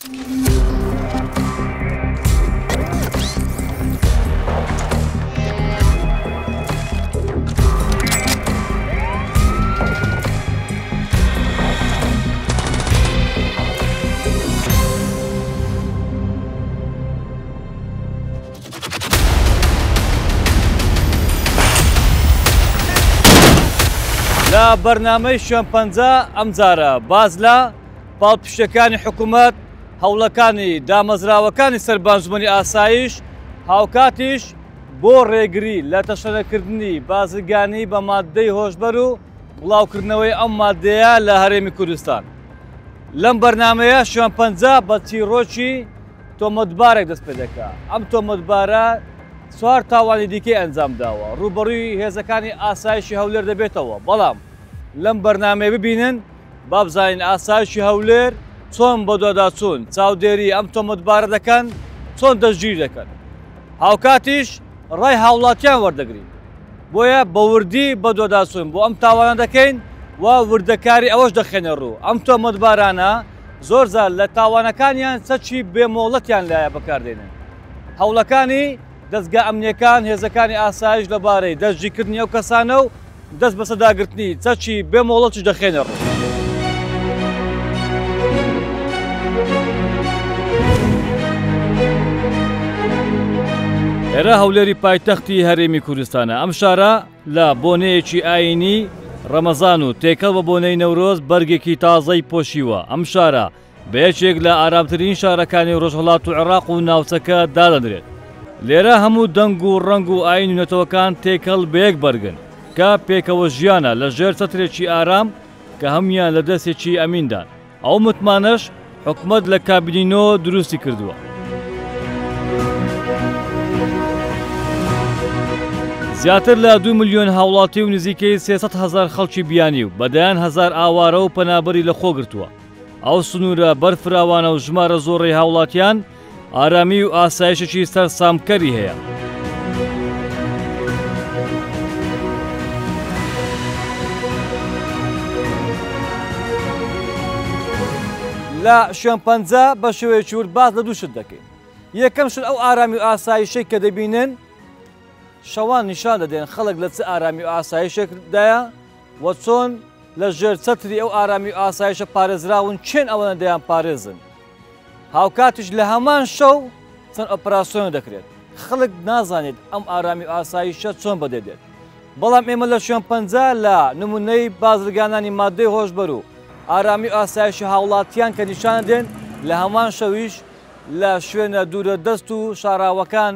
لە بەرنامەی شوێن پەنجە ئەمجارە باس لە پاڵپشتیەکانی حکوومەت، هەوڵەکانی دامەزراوەکانی سەر بە ئەنجومەنی ئاسایش، هاوکاتیش بۆ ڕێگری لە تەشەنەکردنی بازرگانی بە ماددەی هۆشبەر و بڵاوکردنەوەی ئەم ماددەیە لە هەرێمی کوردستان. لەم بەرنامەیە شوێن پەنجە بە چیڕۆکی تۆمەتبارێک دەست پێ دەکا. ئەم تۆمەتبارە چوار تاوانی دیکەی ئەنجام داوە، ڕووبەڕووی هێزەکانی ئاسایشی هەولێر دەبێتەوە، بەڵام لەم بەرنامەیە ببینن با بزانین ئاسایشی هەولێر چۆن بەدواداچوون، چاودێری ئەم تۆمەتبارە دەکەن، چۆن دەستگیری دەکەن. هاوکاتیش ڕای هاوڵاتیان وەردەگرین. بۆیە بە وردی بەدواداچوون بۆ ئەم تاوانە دەکەین و وردەکاری ئەوەش دەخەینە ڕوو. ئەم تۆمەتبارانە زۆرجار لە تاوانەکانیان چەکی بێ مۆڵەتیان لایە بەکاردێنن. هەوڵەکانی دەزگا ئەمنییەکان، هێزەکانی ئاسایش لەبارەی دەستگیرکردنی ئەو کەسانە و دەست بەسەرداگرتنی چەکی بێ مۆڵەتیش دەخەینە ڕوو. ئێرە هەولێری پایتەختی هەرێمی کوردستانە. ئەم شارە لە بۆنەیەکی ئایینی ڕەمەزان و تێکەڵ بە بۆنەی نەورۆز بەرگێکی تازەی پۆشیوە. ئەم شارە بە یەکێک لە ئارامترین شارەکانی ڕۆژهەڵات و عێراق و ناوچەکە دادەنرێت. لێرە هەموو دەنگ و ڕەنگ و ئایین و نەتەوەکان تێکەڵ بە یەک بەرگن کە پێکەوە ژیانە لە ژێر چەترێکی ئارام کە هەموویان لە دەستێکی ئەمیندان. ئەو متمانەش حکومەت لە کابینی نۆ دروستی کردووە. زیاتر لە 2 ملیۆن هاوڵاتی و نزیکەی 300 هەزار خەڵکی بیانی و بە دەیان هەزار ئاوارە و پەنابەری لەخۆگرتووە. ئەو سنوورە بەرفراوانە و ژمارە زۆڕەی هاوڵاتیان ئارامی و ئاسایشێکی سەرسامکەری هەیە. لە شوێن پەنجە بە شێوەیەکی ورد باس لە دوو شت دەکەین. یەکەم شت ئەو ئارامی و ئاسایشەی کە دەبینن شەوان نیشان دەدەن خەڵک لە چ ئارامی و ئاسایشێکدایە و چۆن لە ژێر چەتری ئەو ئارامی و ئاسایشە پارێزراون، کێن ئەوانە دەیانپارێزن؟ هاوکاتیش لە هەمان شەو چەند ئۆپەراسیۆن دەکرێت، خەڵک نازانێت ئەم ئارامی و ئاسایشە چۆن بەدێ دێت. بەڵام ئێمە لە شوێن پەنجە لە نمونەی بازرگانانی ماددەی هۆشبەر و ئارامی و ئاسایشی هاوڵاتیان کە نیشان دێن، لە هەمان شەویش لە شوێنە دوورە دەست و شاراوەکان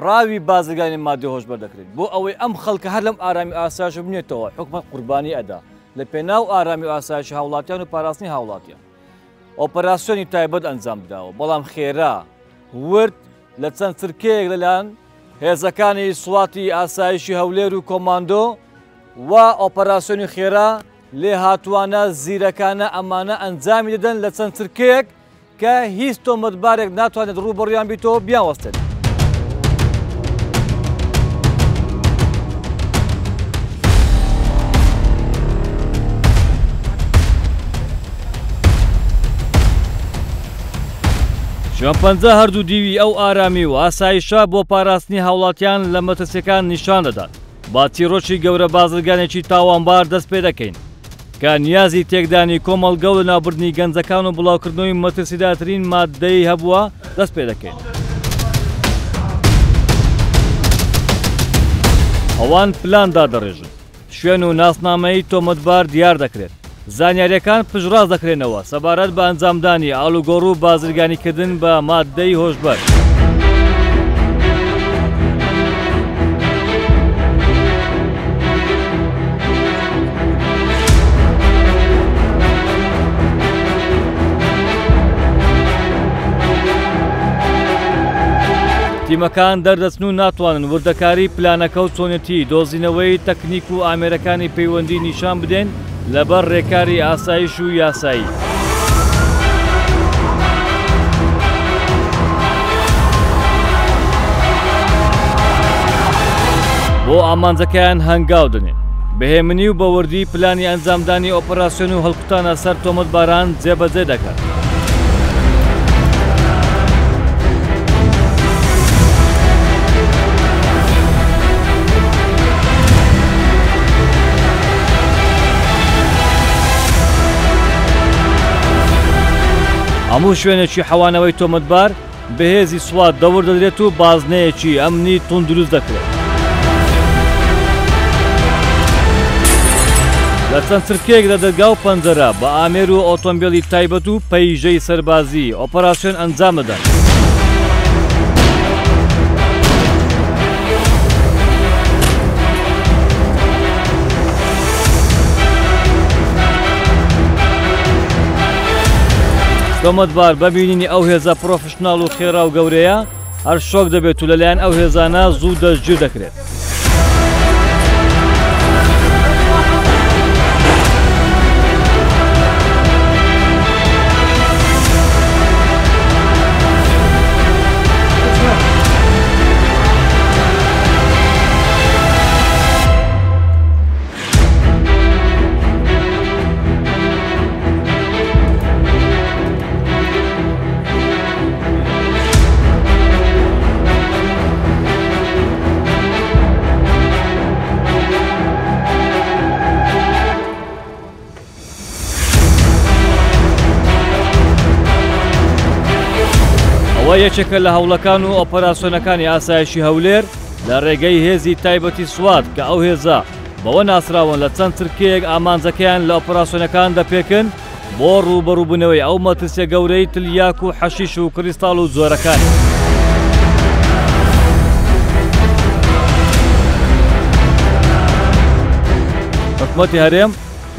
ڕاوی بازرگانی ماددەی هۆشبەر دەکرێت بۆ ئەوەی ئەم خەڵکە هەر لەم ئارامی و ئاسایشە بمێنێتەوە، حکومەت قوربانی ئەدا لە پێناو ئارامی و ئاسایشی هاوڵاتیان و پاراستنی هاوڵاتیان. ئۆپەراسیۆنی تایبەت ئەنجام دراوە، بەڵام خێرا ورد لە چەند چرکەیەک لەلایەن هێزەکانی سواتی ئاسایشی هەولێر و کۆماندۆ و ئۆپەراسیۆنی خێرا لێهاتووانە زیرەکانە ئەمانە ئەنجامی دەدەن لە چەند چرکەیەک کە هیچ تۆمەتبارێک ناتوانێت ڕووبەڕوویان بیتەوە بیانوەستێنێت. شوێنپەنجە هەردوو دیوی ئەو ئارامی و ئاسایشە بۆ پاراستنی هاوڵاتیان لە مەترسیەکان نیشان دەدات. با چیڕۆکی گەورە بازرگانێکی تاوانبار دەست پێ دەکەین کە نیازی تێکدانی کۆمەڵگە و لەناوبردنی گەنجەکان و بڵاوکردنەوەی مەترسیدارترین ماددەی هەبووە دەست پێ دەکەین. ئەوان پلان دادەڕێژن. شوێن و ناسنامەی تۆمەتبار دیار دەکرێت. زانیارییەکان پشتڕاست دەکرێنەوە سەبارەت بە ئەنجامدانی ئاڵوگۆڕ و بازرگانیکردن بە ماددەی هۆشبەر. تیمەکان دەردەچن و ناتوانن وردەکاری پلانەکە و چۆنێتی دۆزینەوەی تەکنیک و ئامێرەکانی پەیوەندی نیشان بدەین لەبەر رێکاری ئاسایش و یاسایی. بۆ ئامانجەکەیان هەنگاو دەنێن. بە هێمنی و بە وردی پلانی ئەنجامدانی ئۆپەراسیۆن و هەڵکوتانە سەر تۆمەتباران جێبەجێ دەکەن. هەموو شوێنێکی حەوانەوەی تۆمەتبار بە هێزی سوات دەور دەدرێت و بازنەیەکی ئەمنی توند دروست دەکرێت. لە چەند چرکەیەک لە دەرگا و پەنجەرە بە ئامێر و ئۆتۆمبێلی تایبەت و پەیژەی سەربازی ئۆپەراسیۆن ئەنجام دەدەن. تۆمەتبار بە بینینی ئەو هێزە پرۆفشناڵ و خێرا و گەورەیە هەر شۆک دەبێت و لەلایەن ئەو هێزانە زوو دەستگیر دەکرێت. ئەوە یەکێکە لە هەوڵەکان و ئۆپەراسیۆنەکانی ئاسایشی هەولێر لە ڕێگەی هێزی تایبەتی سوات کە ئەو هێزە بەوە ناسراون لە چەند چرکەیەک ئامانجەکەیان لە ئۆپەراسیۆنەکان دەپێکن بۆ ڕووبەڕووبوونەوەی ئەو مەترسیە گەورەی تلیاک و حەشیش و کریستاڵ و جۆرەکانی. حکومەتی هەرێم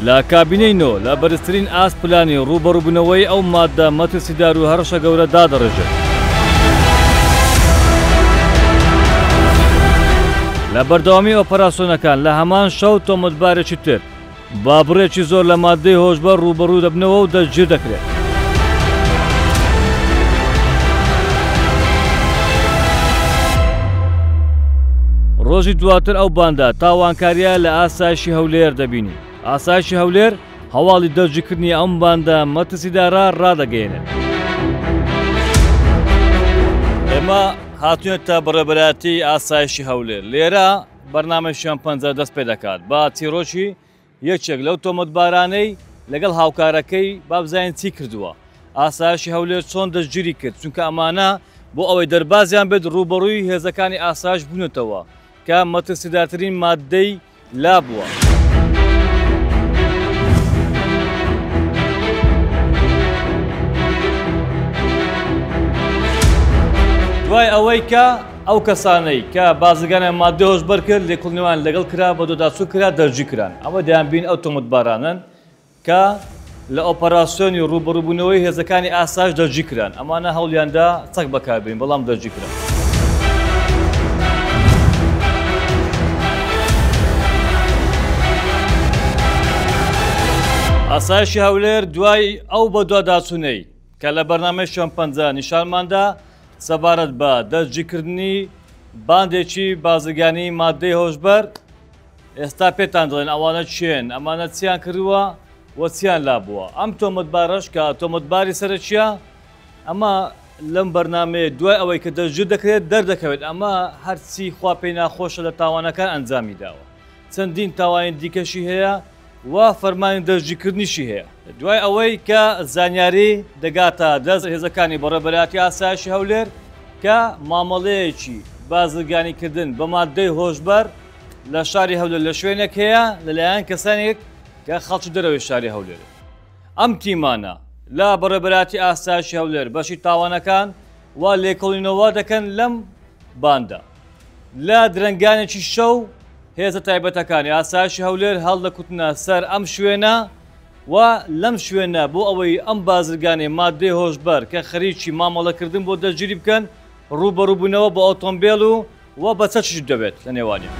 لە کابینەی نۆ لە بەرزترین ئاست پلانی ڕووبەڕووبوونەوەی ئەو ماددە مەترسیدار و هەڕەشە گەورە دادەڕێژێت. لە بەردەوامی ئۆپەراسیۆنەکان لە هەمان شەو تۆمەتبارێکی تر بە بڕێکی زۆر لە ماددەی هۆشبەر ڕووبەڕوو دەبنەوە و دەستگیر دەکرێت. ڕۆژی دواتر ئەو باندە تاوانکاریە لە ئاسایشی هەولێر دەبینی. ئاسایشی هەولێر هەواڵی دەستگیرکردنی ئەم باندە مەترسیدارە ڕادەگەیەنێت. ئێمە هاتوینەتە بەڕێوەبەرایەتی ئاسایشی هەولێر. لێرە بەرنامەی شوێن پەنجە دەست پێ دەکات بە چیڕۆکی یەکێک لەو تۆمەتبارانەی لەگەڵ هاوکارەکەی با بزانین چی کردووە ئاسایشی هەولێر چۆن دەستگیری کرد چونکە ئەمانە بۆ ئەوەی دەربازیان بێت ڕووبەڕووی هێزەکانی ئاسایش بوونەتەوە کە مەترسیدارترین ماددەی لابووە. دوای ئەوەی کە ئەو کەسانەی کە بازرگانیان ماددەی هۆشبەر کرد لێکۆڵینەوەیان لەگەڵ کرا بەدواداچوون کرا دەستگیر کران ئەمە دەیانبین ئەو تۆمەتبارانەن کە لە ئۆپەراسیۆنی ڕووبەڕووبوونەوەی هێزەکانی ئاسایش دەستگیرکران، ئەمانە هەوڵیاندا چەک بەکاربێنن، بەڵام دەستگیرکران. ئاسایشی هەولێر دوای ئەو بەدواداچوونەی کە لە بەرنامەی شوێن پەنجە نیشانماندا سەبارەت بە دەستگیرکردنی باندێکی بازرگانی ماددەی هۆشبەر، ئێستا پێتان دەڵێن ئەوانە کێن، ئەمانە چیان کردووە و چیان لابووە. ئەم تۆمەتبارەش کە تۆمەتباری سەرەکییە، ئەمە لەم بەرنامەیە دوای ئەوەی کە دەستگیر دەکرێت دەردەکەوێت ئەمە هەرچی خوا پێی ناخۆشە لە تاوانەکان ئەنجامی داوە. چەندین تاوانی دیکەشی هەیە و فەرمانی دەستگیرکردنیشی هەیە. دوای ئەوەی کە زانیاری دەگاتە دەست هێزەکانی بەڕێوەبەرایەتی ئاسایشی هەولێر کە مامەڵەیەکی بازرگانیکردن بە ماددەی هۆشبەر لە شاری هەولێر لە شوێنێک هەیە لەلایەن کەسانێک کە خەڵکی دەرەوەی شاری هەولێرن. ئەم تیمانە لە بەڕێوەبەرایەتی ئاسایشی هەولێر بەشی تاوانەکان و لێکۆڵینەوە دەکەن لەم باندە. لە درەنگانێکی شەو هێزە تایبەتەکانی ئاسایشی هەولێر هەڵدەکوتنە سەر ئەم شوێنە و لەم شوێنە بۆ ئەوەی ئەم بازرگانەی ماددەی هۆشبەر کە خەریکی مامەڵەکردن بۆ دەستگیری بکەن ڕووبەڕووبوونەوە بە ئۆتۆمبێل و و بە چەکیش دەبێت لە نێوانیان.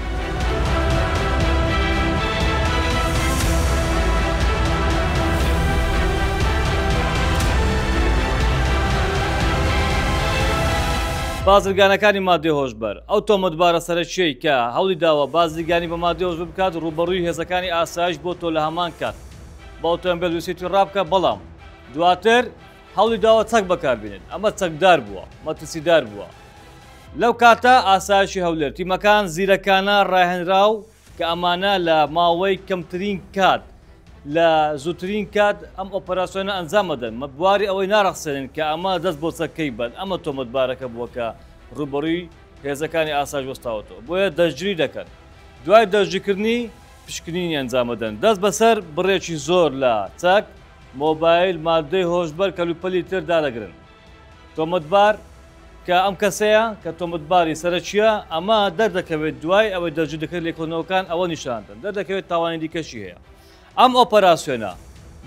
بازرگانەکانی ماددەی هۆشبەر، ئەو تۆمەتبارە سەرەکییەی کە هەوڵی داوە بازرگانی بە ماددەی هۆشبەر بکات ڕووبەڕووی هێزەکانی ئاسایش بۆتەوە لە هەمان کات بە ئۆتۆمبێل ویستویەتی ڕابکات بەڵام دواتر هەوڵی داوە چەک بەکاربێنێت ئەمە چەکدار بووە مەترسیدار بووە. لەو کاتە ئاسایشی هەولێر تیمەکان زیرەکانە ڕاهێنراو کە ئەمانە لە ماوەی کەمترین کات لە زووترین کات ئەم ئۆپەراسیۆنە ئەنجام ئەدەن، بواری ئەوەی ناڕەخسێنن کە ئەمە دەست بۆ چەکەی بەن، ئەمە تۆمەتبارەکە بووە کە ڕووبەڕووی هێزەکانی ئاسایش وەستاوەتەوە، بۆیە دەستگیری دەکەن. دوای دەستگیرکردنی پشکنینی ئەنجام ئەدەن، دەست بەسەر بڕێکی زۆر لە چەک، مۆبایل، ماددەی هۆشبەر، کەلوپەلی تر دادەگرن. تۆمەتبار کە ئەم کەسەیە کە تۆمەتباری سەرەکییە، ئەمە دەردەکەوێت دوای ئەوەی دەستگیر دەکرێت لێکۆڵینەوەکان ئەوە نیشان دەدەن دەردەکەوێت تاوانی دیکەشی هەیە. ئەم ئۆپەراسیۆنە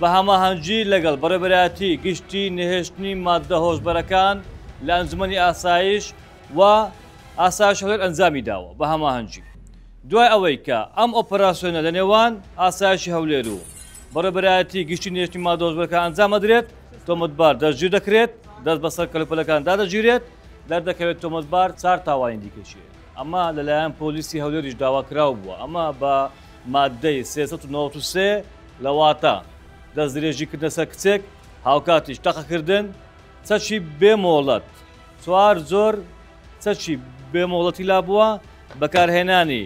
بە هەماهەنگی لەگەڵ بەڕێوەبەرایەتی گشتی نەهێشتنی ماددە هۆشبەرەکان لە ئەنجومەنی ئاسایش و ئاسایش هەولێر ئەنجامی داوە بە هەماهەنگی. دوای ئەوەی کە ئەم ئۆپەراسیۆنە لە نێوان ئاسایشی هەولێر و بەڕێوەبەرایەتی گشتی نەهێشتنی ماددە هۆشبەرەکان ئەنجام ئەدرێت، تۆمەتبار دەستگیر دەکرێت، دەست بەسەر کەلوپەلەکان دادەگیرێت، دەردەکەوێت تۆمەتبار چار تاوانی دیکەشی هەیە. ئەمە لەلایەن پۆلیسی هەولێریش داواکراو بووە، ئەمە بە ماددەی 393 لە واتە دەستدرێژیکردنە سەر کچێک، هاوکاتیش تەقەکردن، چەکی بێ مۆڵەت، چوار جۆر چەکی بێ مۆڵەتی لابووە، بەکارهێنانی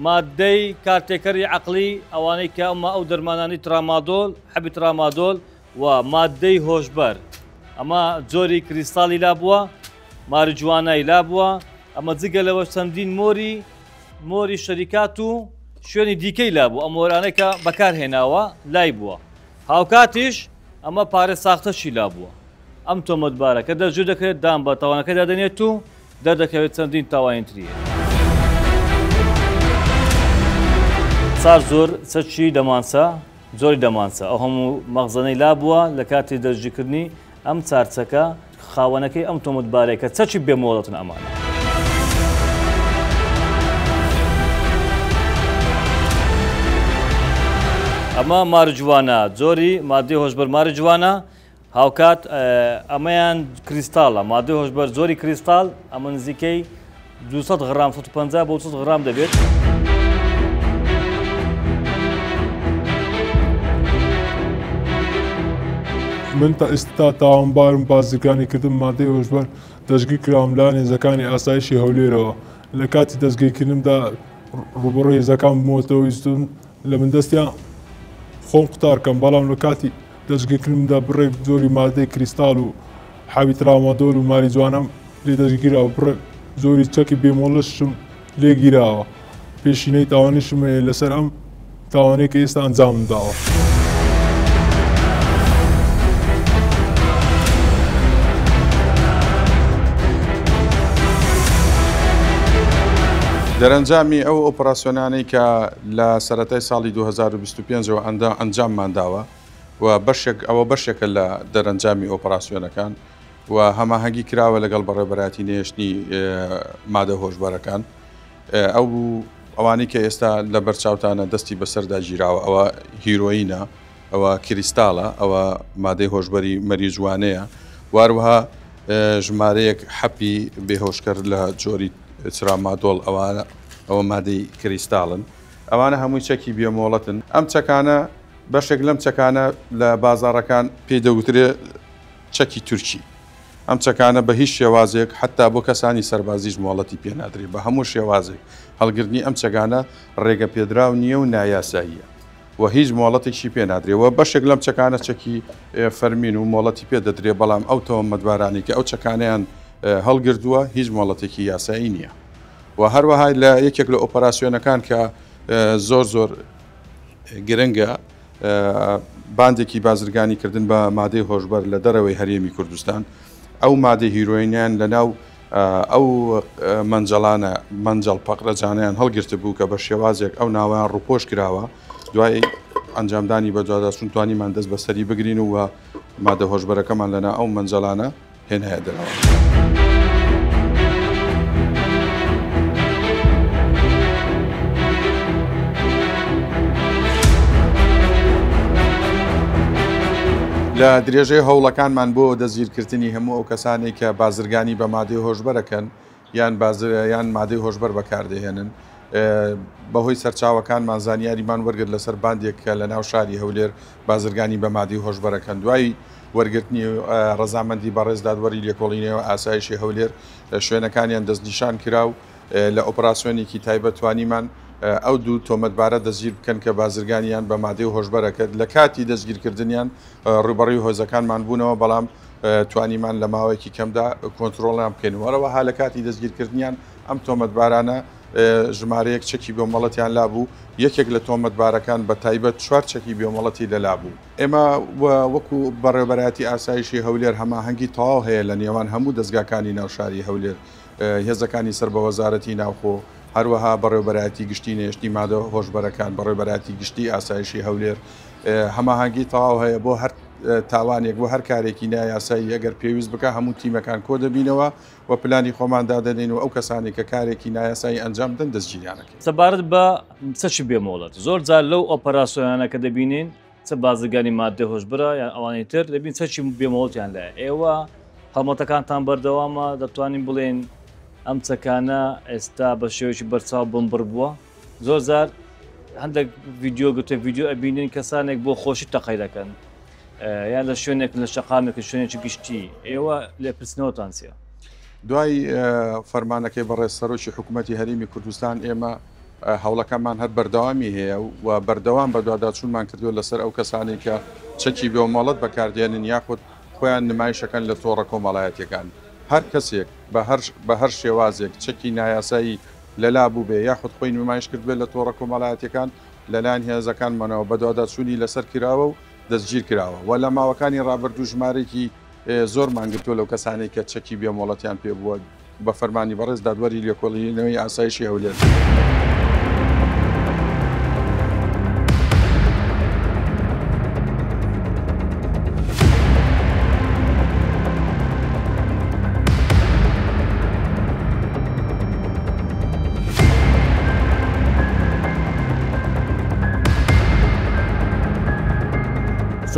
ماددەی کارتێکەری عەقڵی، ئەوانەی کە ئەمە ئەو دەرمانانەی ترامادۆل، حەبی ترامادۆل و ماددەی هۆشبەر، ئەمە جۆری کریستاڵی لابووە، ماریجوانای لابووە، ئەمە جگە لەوەش چەندین مۆری مۆری شەریکات و شوێنی دیکەی لابوو، ئەم مۆرانەی کە بەکارهێناوە لای بووە، هاوکاتیش ئەمە پارەی ساختەشی لابووە. ئەم تۆمەتبارە کە دەستگیر دەکرێت دان بە تاوانەکەیدا دەنێت و دەردەکەوێت چەندین تاوانی تری هەیە. چار جۆر چەکی دەمانچە، جۆری دەمانچە، ئەو هەموو مەخزەنەی لابووە لە کاتی دەستگیرکردنی ئەم چار چەکە، خاوەنەکەی ئەم تۆمەتبارەیە کە چەکی بێ مۆڵەتن ئەمانە. ئەمە ماریجوانا، جۆری مادەی هۆشبەر ماریجوانا، هاوکات ئەمەیان کریستاڵە، مادەی هۆشبەر جۆری کریستاڵ، ئەمە نزیکەی 200 غرام، 150 بۆ 200 غرام دەبێت. من تا ئێستا تاوانبارم بازرگانی کردن مادەی هۆشبەر دەستگیر کراوم لایەن هێزەکانی ئاسایشی هەولێرەوە لە کاتی دەستگیرکردنمدا ڕووبەڕووی هێزەکان بوومەتەوە ویستم لە من دەستیان خۆم قوتار کەم بەڵام لە کاتی دەستگیرکردنمدا بڕێک جۆری مادەی کریستاڵ و حەبی ترامادۆل و ماریجوانام لێ دەستگیرا و بڕێک جۆری چەکی بێمۆڵەتشم لێ گیراوە. پێشینەی تاوانیشم هەیە لەسەر ئەم تاوانەی کە ئێستا ئەنجامم داوە. دەرەنجامی ئەو ئۆپەراسیۆنانەی کە لە سەرەتای ساڵی 2025 ەوە ئەنجاممان داوە و بەشێک ئەوە بەشێکە لە دەرەنجامی ئۆپەراسیۆنەکان و هەماهەنگی کراوە لەگەڵ بەڕێوەبەرایەتی نەهێشتنی مادە هۆشبەرەکان ئەو ئەوانەی کە ئێستا لە بەرچاوتانە دەستی بەسەردا گیراوە ئەوە هیرۆینە ئەوە کریستاڵە ئەوە مادەی هۆشبەری مەریجوانەیە واروها ژمارەیەک حەپی بێهۆشکەر لە جۆری ترامادۆڵ ئەوانە ئەوە مادەی کریستاڵن ئەوانە هەمووی چەکی بێمۆڵەتن ئەم چەکانە بەشێک لەم چەکانە لە بازاڕەکان پێی دەوترێ چەکی تورکی. ئەم چەکانە بە هیچ شێوازێک حەتتا بۆ کەسانی سەربازیش مۆڵەتی پێ نادرێ. بە هەموو شێوازێک هەڵگرتنی ئەم چەکانە ڕێگەپێدراو نییە و نایاساییە و هیچ مۆڵەتێکشی پێ نادرێ و بەشێک لەم چەکانە چەکی فەرمین و مۆڵەتی پێ دەدرێ بەڵام ئەو تۆمەتبارانەی کە ئەو چەکانەیان هەڵگرتووە هیچ مۆڵەتێکی یاسایی نییە و هەروەها لە یەکێک لە ئۆپەراسیۆنەکان کە زۆر زۆر گرنگە باندێکی بازرگانی کردن بە مادەی هۆشبەر لە دەرەوەی هەرێمی کوردستان ئەو مادەی هیرۆینیان لە ناو ئەو مەنجەڵانە مەنجەڵ پەقرەجانیان هەڵگرتبوو کە بە شێوازێک ئەو ناوەیان ڕوپۆش کراوە دوای ئەنجامدانی بەدواداچوون توانیمان دەست بەسەری بگرین و مادە هۆشبەرەکەمان لەنا ئەو مەنجەڵانە هێنایە دەرەوە. لە درێژەی هەوڵەکانمان بۆ دەستگیرکردنی هەموو ئەو کەسانەی کە بازرگانی بە مادەی هۆشبەرەکەن یان یان مادەی هۆشبەر بەکاردەهێنن بەهۆی سەرچاوەکانمان زانیاریمان وەرگرت لەسەر باندێک کە لە ناو شاری هەولێر بازرگانی بە مادەی هۆشبەرەکەن دوای وەرگرتنی ڕەزامەندی بەڕێز دادوەری لێکۆڵینەوە ئاسایشی هەولێر شوێنەکانیان دەستنیشان کرا و لە ئۆپراسیۆنێکی تایبەت توانیمان ئەو دوو تۆمەتبارە دەستگیر بکەن کە بازرگانیان بە مادەی هۆشبەرە کرد. لە کاتی دەستگیرکردنیان ڕووبەڕووی هۆزەکانمان بوونەوە، بەڵام توانیمان لە ماوەیەکی کەمدا کۆنترۆڵیان بکەین. هەروەها لە کاتی دەستگیرکردنیان ئەم تۆمەتبارانە ژمارەیەک چەکی بێمۆڵەتیان لابوو، یەکێک لە تۆمەتبارەکان بە تایبەت 4 چەکی بێمۆڵەتی لەلابوو. ئێمە وەکو بەڕێوەبەرایەتی ئاسایشی هەولێر هەماهەنگی تەواو هەیە لە نێوان هەموو دەزگاکانی ناو شاری هەولێر، هێزەکانی سەر بە وەزارەتی ناوخۆ، هەروەها بەڕێوەبەرایەتی گشتی نەهێشتنی مادە هۆشبەرەکان، بەڕێوەبەرایەتی گشتی ئاسایشی هەولێر هەماهەنگی تەواو هەیە بۆ هەر تاوانێک بۆ هەر کارێکی نایاسایی ئەگەر پێویست بکە هەموو تیمەکان کۆ دەبینەوە و پلانی خۆمان دادەنین و ئەو کەسانی کە کارێکی نایاسایی ئەنجام بدەن دەستگیریانەکەین. سەبارەت بە چەکی بێمۆڵەت، زۆر جار لەو ئۆپەراسیۆنانە کە دەبینین چ بازرگانی ماددەی هۆشبەرە یان ئەوانەی تر دەبین چەکی بێمۆڵەتیان لایە. ئێوە هەڵمەتەکانتان بەردەوامە، دەتوانین بڵێن ئەم چەکانە ئێستا بە شێوەیەکی بەرچاو بنبڕ بووە؟ زۆر جار هەندێک ڤیدیۆ گرتە ڤیدیۆ ئەبینین کەسانێک بۆ خۆشی تەقەی دەکەن یان لە شوێنێک لە شەقامێک شوێنێکی گشتی، ئێوە لێپرسینەوەتان چییە؟ دوای فەرمانەکەی بەڕێز سەرۆکی حکوومەتی هەرێمی کوردستان ئێمە هەوڵەکەمان هەر بەردەوامی هەیە و بەردەوام بەدواداچوونمان کردووە لەسەر ئەو کەسانەی کە چەکی بێمۆڵەت بەکاردێنن یاخود خۆیان نمایشەکەن لە تۆڕە کۆمەڵایەتیەکان. هەر کەسێک بە هەر شێوازێک چەکی نایاسایی لەلا بووبێ یاخود خۆی نمایش کردبێت لە تۆڕە کۆمەڵایەتیەکان لەلایەن هێزەکانمانەوە بەدواداچوونی لەسەر کراوە و دەستگیر کراوە و لە ماوەکانی ڕابردوو ژمارەیەکی زۆرمان گرتووە لەو کەسانەی کە چەکی بێمۆڵەتیان پێ بووە بە فەرمانی بەڕێز دادوەری لێکۆڵینەوەی ئاسایشی هەولێر.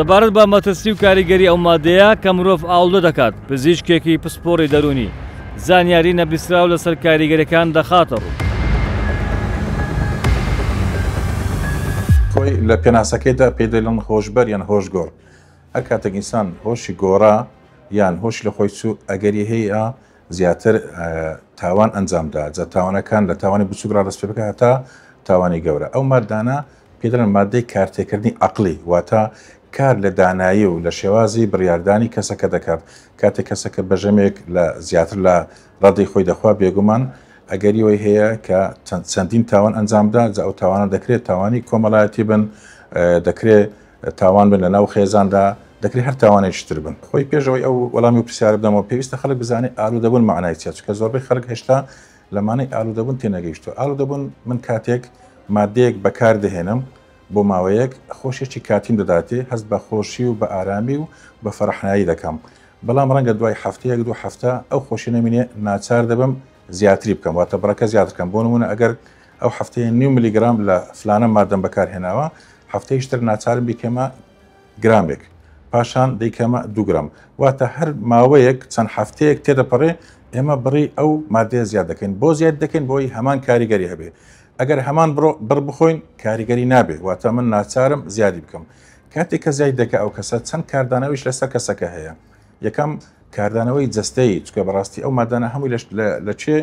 سەبارەت بە مەترسی و کاریگەری ئەو مادەیە کە مرۆڤ ئاڵودە دەکات، پزیشکێکی پسپۆڕی دەروونی زانیاری نەبیستراو لەسەر کاریگەریەکان دەخاتە ڕوو. خۆی لە پێناسەکەیدا پێی دەڵێن هۆشبەر یان هۆشگۆڕ. هەر کاتێک ئینسان هۆشی گۆڕا یان هۆشی لە خۆی چوو ئەگەری هەیە زیاتر تاوان ئەنجام دا، جا تاوانەکان لە تاوانی بچووک ڕا دەست پێ بکە هەتا تاوانی گەورە. ئەو ماددانە پێی دەڵێن ماددەی کارتێکردنی عەقڵی، واتە کار لە دانایی و لە شێوازی بڕیاردانی کەسەکە دەکات. کاتێک کەسەکە بە ژەمێک لە زیاتر لە ڕادەی خۆی دەخوا بێگومان ئەگەری ئەوەی هەیە کە چەندین تاوان ئەنجام بدا، جا ئەو تاوانە دەکرێت تاوانی کۆمەڵایەتی بن، دەکرێت تاوان بن لە ناو خێزاندا، دەکرێت هەر تاوانێکی تر بن. خۆی پێش ئەوەی ئەو وەڵامی ئەو پرسیارە بدەمەوە پێویستە خەڵک بزانێت ئالوودەبوون مەعنای چییە، چونکە زۆربەی خەڵک هێشتا لە مانای ئالوودەبوون تێنەگەیشتووە. ئالوودەبوون من کاتێک مادەیەک بەکار دەهێنم بۆ ماوەیەک خۆشیەکی کاتیم دەداتێ، هەست بە خۆشی و بە ئارامی و بە فەرحنایی دەکەم، بەڵام ڕەنگە دوای هەفتەیەک دوو هەفتە ئەو خۆشیە نەمینێ ناچار دەبم زیاتری بکەم، واتە بڕەکە زیاتر بکەم. بۆ نموونە ئەگەر ئەو هەفتەیە نیو ملیگرام لە فلانە مادەم بەکار هێناوە، هەفتەیش تر ناچارم بیکەمە گرامێک، پاشان دەیکەمە 2 گرام. واتە هەر ماوەیەک چەند هەفتەیەک تێدەپەڕێ ئێمە بڕی ئەو مادەیە زیاد دەکەین. بۆ زیاد دەکەین؟ بۆی هەمان کاریگەری هەبێ. ئەگەر هەمان بڕ بخۆین کاریگەری نابێ، واتە من ناچارم زیادی بکەم. کاتێک کە زیاد دەکە ئەو کەسە چەند کاردانەوەیش لەسەر کەسەکە هەیە. یەکەم کاردانەوەی جەستەیی، چونکە بەڕاستی ئەو مادانە هەمووی لە چێ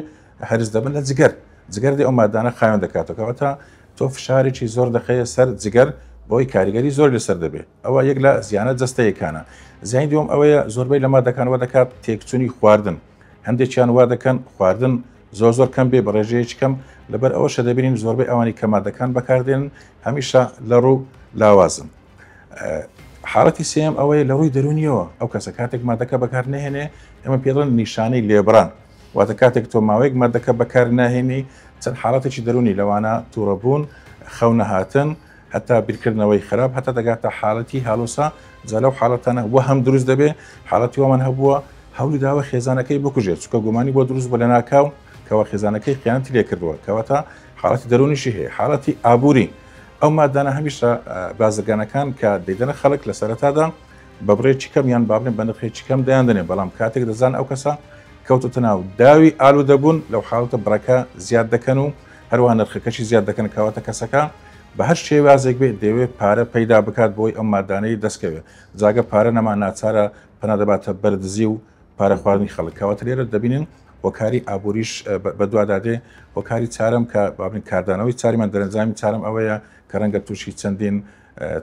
هەرس دەبن؟ لە جگەر. جگەر دێ ئەو مادانە خاوێن دەکاتەوە، کەواتە تۆ فشارێکی زۆر دەخەیە سەر جگەر بۆی کاریگەری زۆر لەسەر دەبێت. ئەوە یەک لە زیانە جەستەیەکانە. زیانی دووەم ئەوەیە زۆربەی لە مادەکان وا دەکات تێکچوونی خواردن. هەندێکیان وا دەکەن خواردن زۆر زۆر کەم بێ بە ڕێژەیەکی کەم، لەبەر ئەوەشە دەبینین زۆربەی ئەوانی کە مادەکان بەکاردێنن هەمیشە لە ڕوو لاوازن. حاڵەتی سێیەم ئەوەیە لە ڕووی دەروونیەوە ئەو کەسە کاتێک مادەکە بەکار نەهێنێ ئێمە پێ دەڵێن نیشانەی لێبڕان، واتە کاتێک تۆ ماوەیەک مادەکە بەکار ناهێنی چەند حاڵەتێکی دەروونی لەوانە تووڕەبوون، خەو نەهاتن، هەتا بیرکردنەوەی خراپ، هەتا دەگاتە حاڵەتی هالوسا. جا لەو حاڵەتانە وەهم دروست دەبێ. حاڵەتی وامان هەبووە هەوڵی داوە خێزانەکەی بکوژێت، چونکە گومانی بۆ دروست بووە لەناکاو کەوا خێزانەکەی خیانەتی لێ کردووە. کەواتە حاڵەتی دەروونیشی هەیە. حاڵەتی ئابووری، ئەو مادانە هەمیشە بازرگانەکان کە دەیدەنە خەڵک لە سەرەتادا بە بڕێکی کەم یان بابنێ بە نرخێکی کەم دەیاندەنێ، بەڵام کاتێک دەزان ئەو کەسە کەوتۆتە ناو داوی ئالوودەبوون لەو حاڵەتە بڕەکە زیاد دەکەن و هەروەها نرخەکەشی زیاد دەکەن. کەواتە کەسەکە بە هەر شێوازێک بێت دەیەوێت پارە پەیدا بکات بۆی ئەو مادانەی دەستکەوێت. جاگە پارە نەما ناچارە پەنا دەباتە بەر دزی و پارە خواردنی خەڵک. کەواتە لێرە دەبینین هۆکاری ئابووریش بەدوادا دێ. هۆکاری چارەم کە بابن کاردانەوەی چاریمان دەرەنجامی چارەم ئەوەیە کە ڕەنگە تووشی چەندین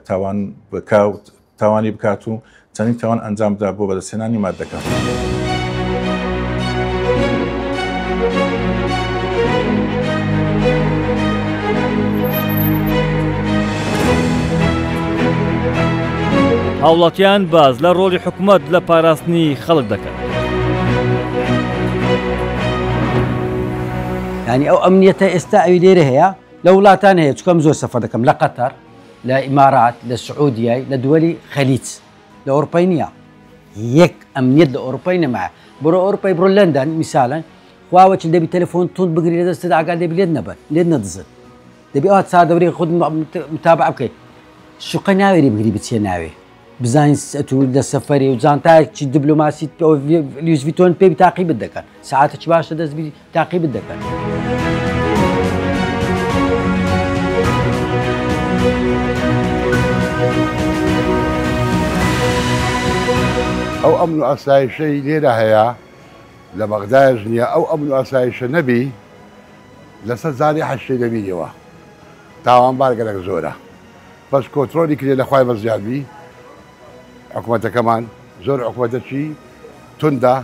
تاوان بکا و تاوانی بکات و چەندین تاوان ئەنجام بدا بۆ بەدەستهێنانی ماددەکە. هاوڵاتیان باس لە ڕۆڵی حکومەت لە پاراستنی خەڵک دەکەن. یانی ئەو ئەمنیەتە ئێستا ئەوی لێرە هەیە لە وڵاتان هەیە چکەم زۆر سەفەر دەکەم لە قەتەر لە ئیمارات لە سعودیای لە دووەلی خەلیج لە ئەوروپای نییە یەک ئەمنیەت لە ئەوروپای نەمایە بڕۆ ئەوروپای بڕۆ لەندەن میسالەن خواوە چل دەبی تەلەفۆن توند بگری لە دەستت ئاگات لێ بی لێت نەبەن لێت نەدزن دەبی ئەوها چاردەورەی خۆت متابعە بکەیت شوقە ناوێری بگری بچیە ناوێ بزانین ئەتوو لە سەفەری و جانتایەکی دیبلۆماسی لویس ڤیتۆن پێ تاقیبت دەکەن سەعاتێکی باشە دەست بی تاقیبت دەکەن. ئەو ئەمن و ئاسایشەی لێرە هەیە لە بەغدایش نییە، ئەو ئەمن و ئاسایشە نەبی لەسەر زاری حەشتەی دەبینیەوە تاوانبار گەلەک زۆرە بەس کۆنترۆلی کرێ لە خوای بەزیاد بی حکومەتەکەمان زۆر حکومەتەکی توندە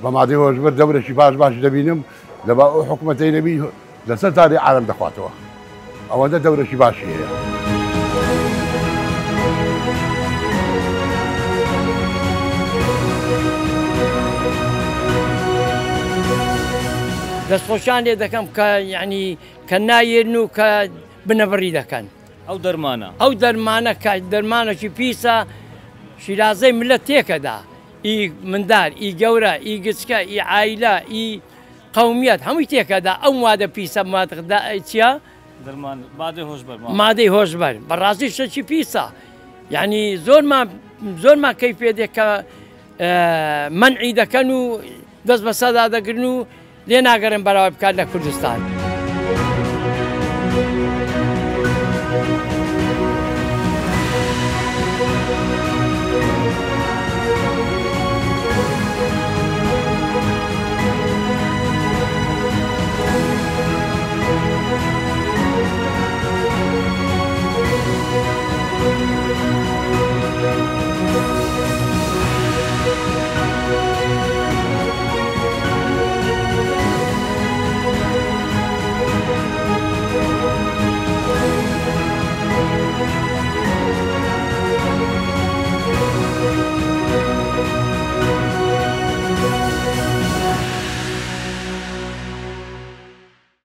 بە مادەی هۆشبەر دەورێکی باش باش دەبینم لە با ئەو حکومەتەی نەبی لەسەر زاری عالەم دەخواتەوە ئەوەندە دەورێکی باشی هەیە. دەستخۆشیان لێ دەکەم کە یعنی کە نایێن و کە بنەبڕی دەکەن. ئەو دەرمانە. ئەو دەرمانە کە دەرمانەکی پیسە شیرازەی ملت تێکەدا ئی مندار ئی گەورە ئی گچکە ئی عایلە ئی قەومیەت هەمووی تێکەدا ئەو مادە پیسە مادە چیە؟ دەرمان مادەی هۆشبەر مادەی هۆشبەر بەڕاستی شتێکی پیسە یعنی زۆرمان زۆرمان کەی پێ دێ کە مەنعی دەکەن و دەست بەسەدا دەگرن و لێ ناگەڕێن بەراورد بکات لە کوردستان.